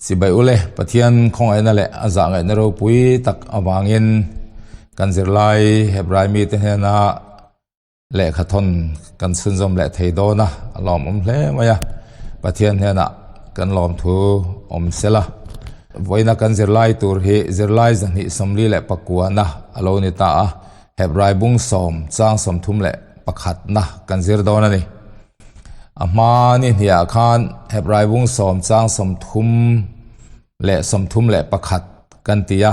Chibai ule, Pathian khawngaihna leh a zahngaihna ropui tak avangin kan zirlai Hebrai mite hnena lehkha thawn kan chhunzawm leh thei dawn a, a lawmawm hle mai a. Pathian hnenah kan lawmthu awm sela. Vawiina kan zirlai tur hi zirlai 249na a lo ni ta a, Hebrai bung sawm chang 31na kan zir dawn a ni. A hma ni hniah khan Hebrai bung sawm chang 30 leh 31 kan ti a,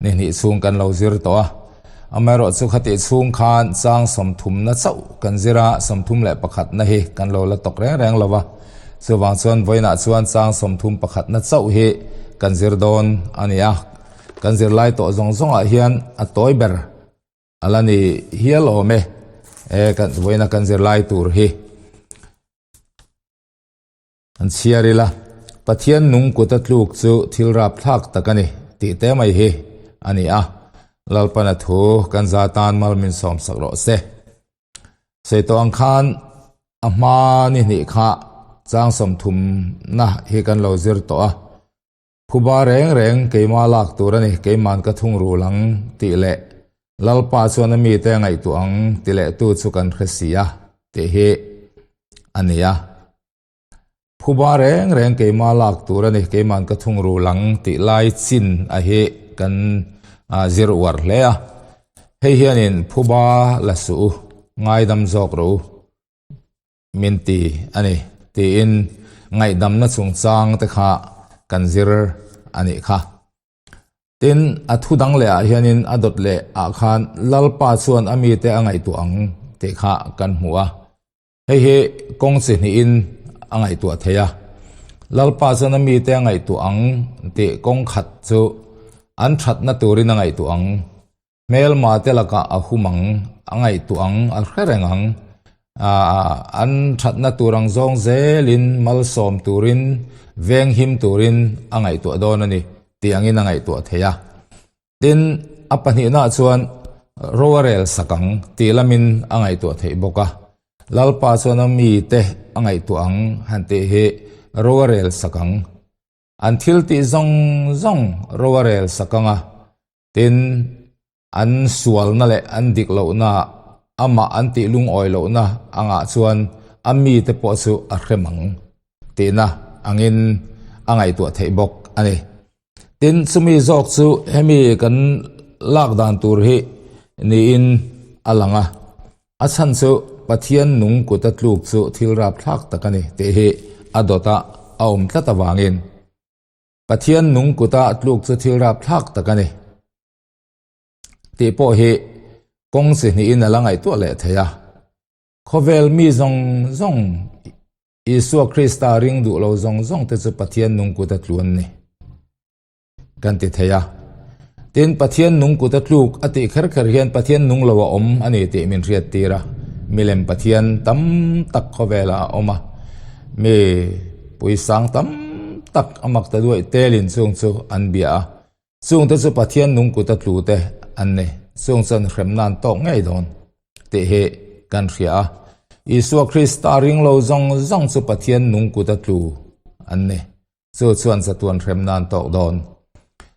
ni hnih chhung kan lo zir tawh a. Amaherawh chu khatih chhung khan chang 30na chauh kan zir a, 31na hi kan lo la tawk reng reng lo va. Chuvang chuan vawiinah chuan chang 31na chauh hi kan zir dawn a ni a. Kan zirlai tawh zawng zawngah hian a tawi ber A la ni hial awm e, e kan vawiina kan zirlai tur hi an chhiar ila, Pathian nung kut a tluk chu thil rap thlak tak a ni tih te mai hi a ni a, Lalpana thu kan za tan mal min sawm sak rawh se. Sawi tawh ang khan a hma ni hnih kha chang 30na hi kan lo zir tawh a. Phuba reng reng keima lak tur a ni, keiman ka thung rul ang tih leh Lalpa chuan a mite a ngaihtuah ang ti leh tu chu kan hre si a tih hi a ni a. Phuba reng reng keima lak tur a ni, keiman ka thung rul ang tih lai chin a hi kan zir uar hle a. Hei hianin phuba la suh u, ngaidam zawk rawh u. Min ti a ni tiin ngaihdamna chungchang te kha kan zir a nih kha. Tin, a thu dang leh ah hianin a dawt leh ah khan Lalpa chuan a mite a ngaihtuah ang tih kha kan hmu a. Hei hi kawng chi hnihin a ngaihtuah thei a. Lalpa chuan a mite a ngaihtuah ang tih kawng khat chu an thatna turin a ngaihtuah ang. Hmelma te lakah a hum ang, a ngaihtuah ang, a hre reng ang. An thatna tur ang zawng zelin malsawm turin, venghim turin a ngaihtuah dawn a ni tih angin a ngaihtuah thei a. Tin, a pahnihnaah chuan ro a rel sak ang tih lamin a ngaihtuah theih bawk a. Lalpa chuan a mite a ngaihtuah ang han tih hi ro a rel sak ang. An thil tih zawng zawng ro a rel sak ang a. Tin, an sualna leh an dik lohna, amah an tih lungawi lohna angah chuan a mite pawh chu a hrem ang tihna angin a ngaihtuah theih bawk a ni. Tin, chumi zawk chu hemi kan lak dan tur hi niin a lang a. A chhan chu Pathian nung kut a tluk chu thil rapthlak tak a ni tih hi a dawtah a awm tlat avangin. Pathian nung kuta tluk chu thil rapthlak tak a ni tih pawh hi kawng chi hnihin a la ngaihtuah leh thei a. Khawvel mi zawng zawng, Isua Krista ring duh lo zawng zawng te chu Pathian nung kuta tlu an ni kan ti thei a. Tin, Pathian nung kuta tluk a tih kher kher hian Pathian nung lo a awm a ni tih min hriat tir a. Milem Pathian tam tak khawvelah a awm a, mi Puisang tam tak a mak ta duaih telin chung chu an bia a, chungte chu Pathian nung kuta tlu te an ni, chung chuan hremna an tawk ngei dawn tih hi kan hria a. Isua Krista ring lo zawng zawng chu Pathian nung kuta tlu an ni, chu chuan chatuan hremna an tawk dawn.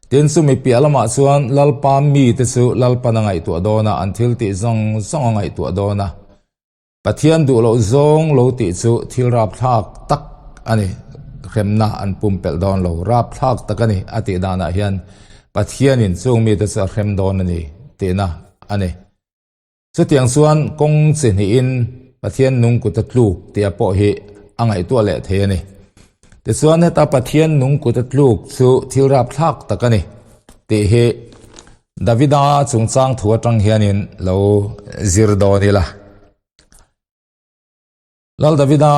Tin, chumi piah lamah chuan Lalpa mite chu Lalpan a ngaihtuah dawn a, an thil tih zawng zawng a ngaihtuah dawn a. Pathian duh loh zawng lo tih chu thil rapthlak tak a ni, hremna an pumpelh dawn lo, rapthlak tak a ni a tih danah hian Pathianin chung mite chu a hrem dawn a ni tihna a ni. Chutiang chuan kawng chi hnihin Pathian nung kut a tluk tih a pawh hi a ngaihtuah leh thei a ni. Tichuan heta Pathian nung kut a tluk chu thil rapthlak tak a ni tih hi Davida chungchang thu atang hianin lo zir dawn ila. Lal Davida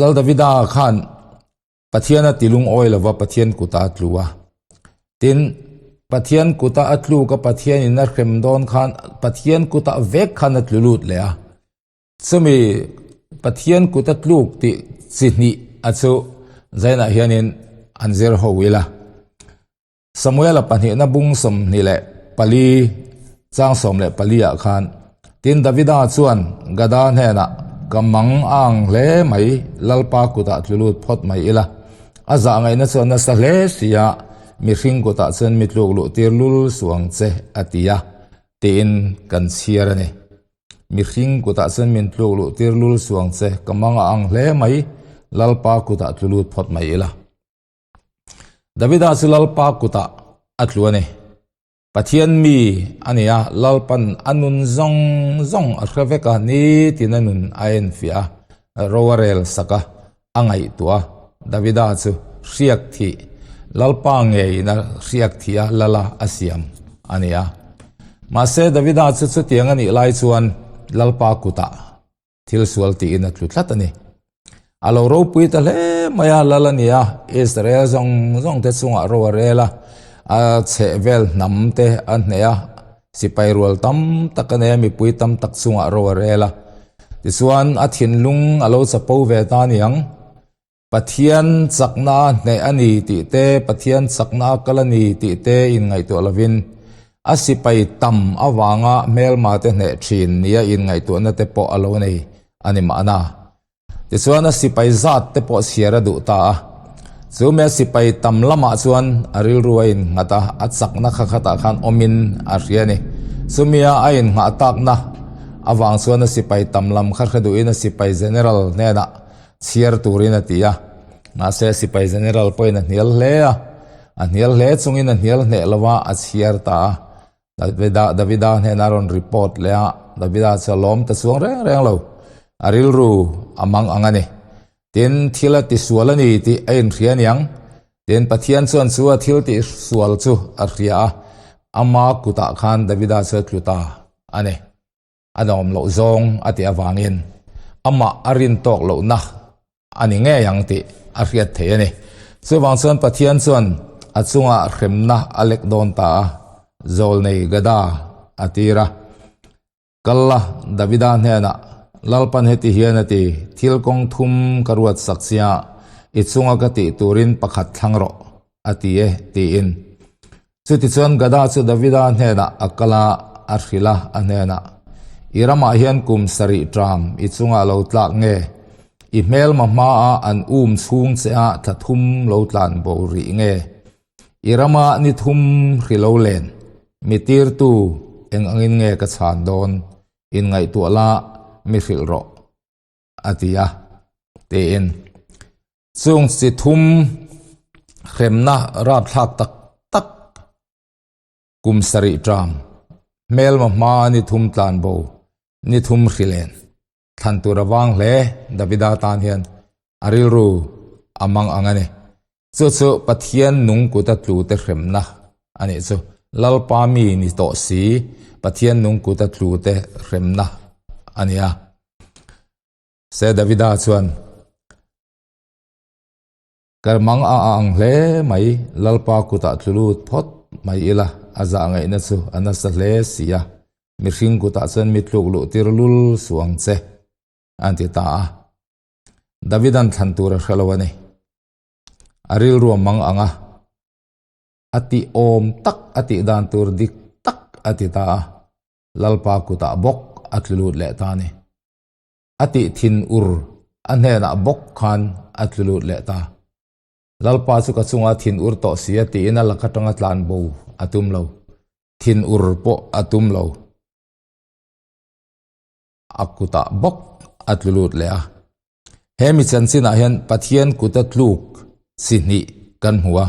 Lal Davida khan Pathian a ti lungawi lova Pathian kuta a tlu a. Tin, Pathian kuta a tluk a Pathian in a hrem dawn khan Pathian kuta vek khan a tlu lut leh a. Chumi Pathian kuta tluk tih chi hnih a chu zainah hianin an zir ho ila. Samuela pahnihna bung 24 chang 14 ah khan tin Davida chuan Gada hnenah, Ka mang a ang hle mai, Lalpa kutah tlu lut phawt mai ila. A zah ngaihna chu a nasa hle si a, mihring kutah chuan mi tluk luh tir lul suh ang che a ti a, tiin kan chhiar a ni. Mihring kutah chuan min tluk luh tir lul suh ang che, ka mang a ang hle mai, Lalpa kutah tlu lut phawt mai ila. Davida chu Lalpa kutah a tlu a ni. Pathian mi a ni a, Lalpan a nun zawng zawng a hre vek a, nitin a nun a enfiah a, ro a rel sak a, a ngaihtuah a. Davida chu hriak thih, Lalpa ngeiin a hriak thih a, Lala a siam a ni a. Mahse, Davida chu chutiang a nih lai chuan Lalpa kutah Thil sual tiin a tlu tlat a ni. A lo ropui ta hle mai a, lal a ni a, Israel zawng zawng te chungah ro a rel a, a chheh vel hnam te a hneh a, sipai rual tam tak a nei a, mipui tam tak chungah ro a rel a. Tichuan a thinlung a lo chapo ve ta a ni ang. Pathian chakna a hneh a ni tih te, Pathian chakna a kal a ni tih te inngaihtuah lovin, a sipai tam avanga hmelma te hneh thin nia inngaihtuahna te pawh a lo nei a ni mahna. Tichuan a sipai zat te pawh chhiar a duh ta a. Chu mi a sipai tam lamah chuan a rilru a innghat a, a chakna kha khatah khan awmin a hria a ni. Chumia a innghah takna avang chuan a sipai tam lam kha hre duhin a sipai general hnenah Chhiar turin a ti a, mahse sipai general pawhin a hnial hle a, a hnial hle chungin a hnial hneh lo a, a chhiar ta a. Davida Davida hnenah a rawn report leh a, Davida chu a lawm ta chuang reng reng lo, a rilru a mang ang a ni. Tin, thil a tisual a ni tih a inhria aniang. Tin, Pathian chuan chu a thil tihsual chu a hria a, ama kutah khan Davida chu a tlu ta a ni. A nawm loh zawng a tih avangin amah a rin tawk lohna a ni ngei ang tih a hriat theih a ni. Chuvang chuan Pathian chuan a chungah hremna a lek dawn ta a, Zawlnei Gada a tir a. Kal la, Davida hnenah, Lalpan heti hian a ti, Thil kawng thum ka ruat sak chia, i chunga ka tih turin pakhat thlang rawh, a ti e, tiin. Chutichuan Gada chu Davida hnenah a kal a, a hrilh a, a hnenah, I ramah hian kum sarih ṭam i chungah lo tlak nge? I hmelma hmaah an um chhung che a thla thum lo tlan bo rih nge? I ramah ni thum hri lo len, mi tirtu eng angin nge ka chhan dawn? Inngaihtuah la, mi hrilh rawh, a ti a, tiin. Chung chi thum hremna rapthlak tak tak kum sarih ṭam, hmelma hma ni thum tlan bo, ni thum hrilen thlan tur a vang hle Davida tan hian a rilru a mang ang a ni. Chu chu Pathian nung kuta tlu te hremna a nih chu. Lalpa mi ni tawh si Pathian nung kuta tlu te hremna a ni a. Se Davida chuan, Ka mang a ang hle mai, Lalpa kutah tlu lut phawt mai ila, a zah ngaihna chu a nasa hle si a, mihring kutah chuan mi tluk luh tir lul suh ang che, an ti ta a. Davida'n thlan tur a hre lo a ni. A rilru a mang ang a, a tih awm tak a tih dan tur dik tak a ti ta a, Lalpa kutah bawk a tlu lut leh ta a ni. A tih thin ur a hnenah bawk khan a tlu lut leh ta. Lalpa chu ka chunga thin ur tawh si a tiin a lak atanga tlan bo a tum lo. Thin ur pawh a tum lo. A kutah bawk a tlu lut leh a. He mi chanchinah hian Pathian kuta tluk chi hnih kan hmu a.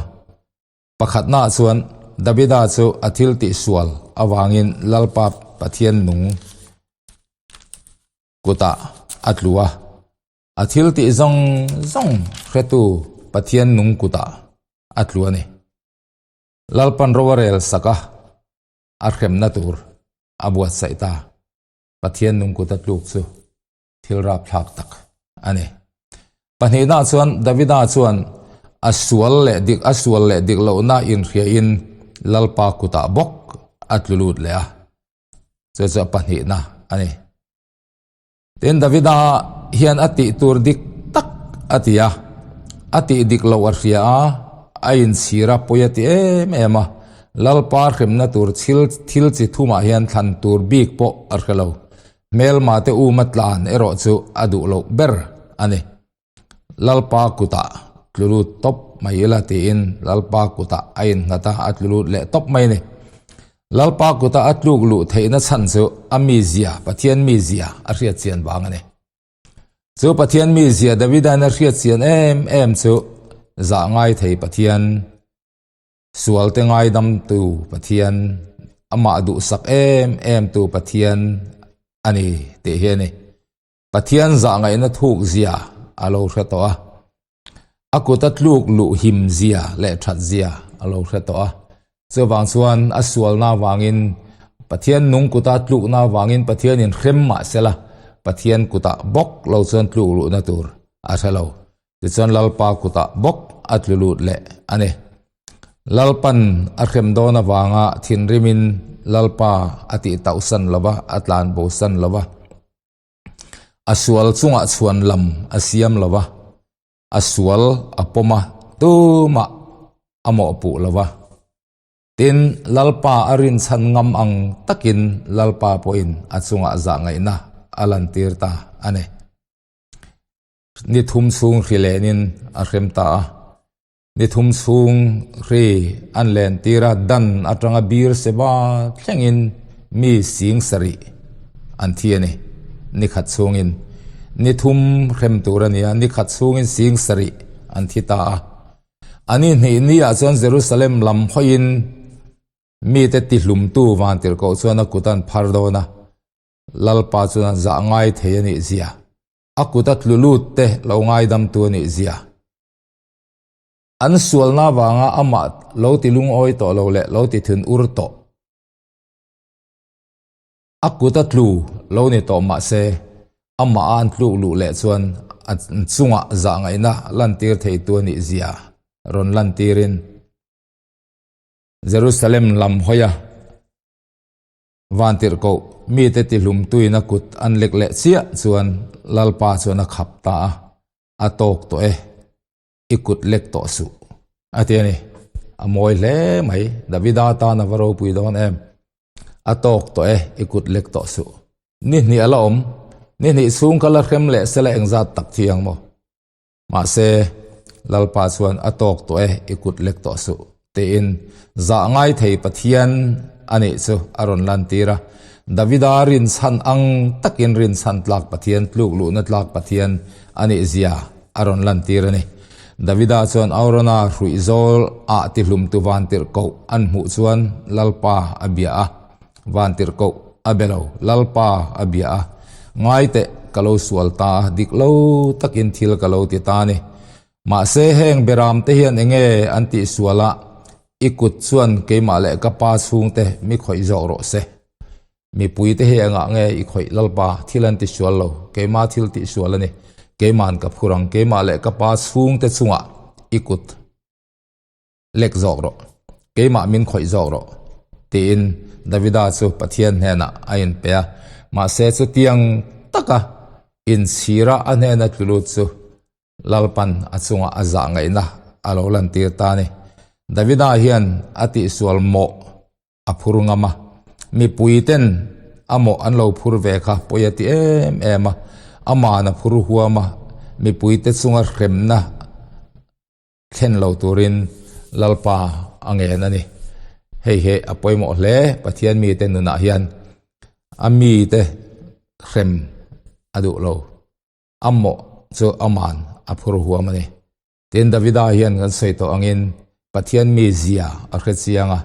Pakhatnaah chuan Davida chu a thil tihsual avangin Lalpa Pathian nung kutah a tlu a, a thil tih zawng zawng hretu Pathian nung kutah a tlu a ni. Lalpan ro a rel sak a, a hremna tur a buatsaih ta. Pathian nung kuta tluk chu thil rapthlak tak a ni. Pahnihna chuan Davida chuan a sual leh dik a sual leh dik lohna inhriain Lalpa kutah bawk a tlu lut leh a, chu chu a pahnihna a ni. Tin, Davida hian a tih tur dik tak a ti a, a tih dik loh a hria a, a inchhir a pawi a ti em em a, Lalpa hremna tur thil thil chi thumah hian thlan tur bik pawh a hre lo. Hmelma te uma tlan erawh chu a duh loh ber a ni. Lalpa kutah Tlu lut tawp mai ila tiin Lalpa kutah a innghat a, a tlu lut leh tawp mai a ni. Lalpa kuta a tluk luh theihna chhan chu a mizia, Pathian mizia a hriat chian vang a ni. Chu Pathian mizia Davidain a hriat chian em em chu zah ngai thei Pathian, sualte ngaidamtu Pathian, amah duhsak em em tu Pathian a ni tih hi a ni. Pathian zahngaihna thuk zia a lo hre tawh a, a kuta tluk luh him zia leh that zia a lo hre tawh a. Chuvang chuan a sualna avangin Pathian nung kuta tlukna avangin Pathianin hrem mah sela Pathian kutah bawk lo chuan tluk luhna tur a hre lo. Tichuan Lalpa kutah bawk a tlu lut leh a ni. Lalpan a hrem dawn avanga thinrimin Lalpa a tihtauhsan lo va, a tlanbosan lo va. A sual chungah chhuan lam a siam lo va, a sual a pawm a, tumah a mawhpuh lo va. Tin, Lalpa a rinchhan ngam ang takin Lalpa pawhin a chungah zahngaihna a lantir ta a ni. Ni thum chhung hri lenin a hrem ta a. Ni thum chhung hri an lentir a, dan atanga bir seba thlengin mi sing sarih an thi a ni. Ni khat chhungin ni thum hrem tur a ni a, ni khat chhungin sing sarih an thi ta a. A ni hnih ni ah chuan Jerusalem lam hawiin mite tihlumtu vantirhkoh chuan a kut an phar dawn a, Lalpa chuan an zah ngai thei a nih zia, a kut a tlu lut te lo ngaidamtu a nih zia. An sualna avanga amah lo ti lungawi tawh lo leh lo ti thun ur tawh. A kut a tlu lo ni tawh mah se, amah a an tluk luh leh chuan a chungah zahngaihna lantir theitu a nih zia rawn lantirin Jerusalem lam hawi a vantirhkoh mite tihlumtuin a kut an lek leh chiah chuan Lalpa chuan a khap ta a. A tawk tawh e, i kut lek tawh suh a ti a ni. A mawi hle mai, Davida tan a va ropui dawn em. A tawk tawh e, i kut lek tawh suh. Ni hnih a la awm, ni hnih chhung kha la hrem leh sela engzat tak thi ang maw? Mahse, Lalpa chuan a tawk tawh e, i kut lek tawh suh tiin zah ngai thei Pathian a nih chu a rawn lantir a. Davida rinchhan ang takin rinchhan tlak Pathian, tluk luhna tlak Pathian a nih zia a rawn lantir a ni. Davida chuan Aurona hruih zawl ah tihlumtu vantirhkoh an hmuh chuan Lalpa a bia a, vantirhkoh a be lo, Lalpa a bia a, Ngaiteh, ka lo sual ta a, dik lo takin thil ka lo ti ta a ni. Mahse heng beram te hian enge an tih sual a, i kut chuan keimah leh ka pa chhungte mi khawih zawk rawh se. Mipui te hi engah nge i khawih Lalpa, thil an ti sual lo, keimah thil tih sual a ni, keima'n ka phur ang, keimah leh ka pa chhungte chungah i kut lek zawk rawh, keimah min khawih zawk rawh, tiin Davida chu Pathian hnenah a inpe a. Mahse chutiang taka inchhira a hnena tlu lut chu Lalpan a chungah a zah ngaihna a lo lantir ta a ni. Davida hian a tihsual mawh a phur ngam a, mipuiten a mawh an lo phur ve kha pawi a ti em em a, aman a phur huam a, mipuite chunga hremna thlen lo turin Lalpa a ngen a ni. Hei hi a pawimawh hle, Pathian mite nunah hian a mite hrem a duh lo. A mawh chu aman a phur huam a ni. Tin, Davida hian kan sawi tawh angin Pathian mi zia a hre chiang a,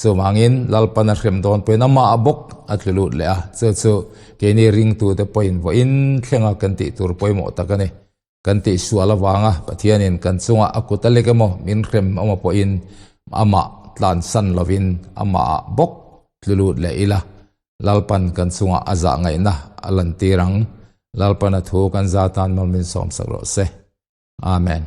chuvangin Lalpan a hrem dawn pawhin amah a bawk a tlu lut leh a, chu chu keini ringtute pawhin vawiin thlenga kan tih tur pawimawh tak a ni. Kan tih sual avanga Pathianin kan chungah a kut a lek emaw min hrem emaw pawhin amah tlansan lovin amahah bawk tlu lut leh ila, Lalpan kan chungah a zah ngaihna a lantir ang. Lalpan a thu kan za tan mal min sawmsak rawh se. Amen.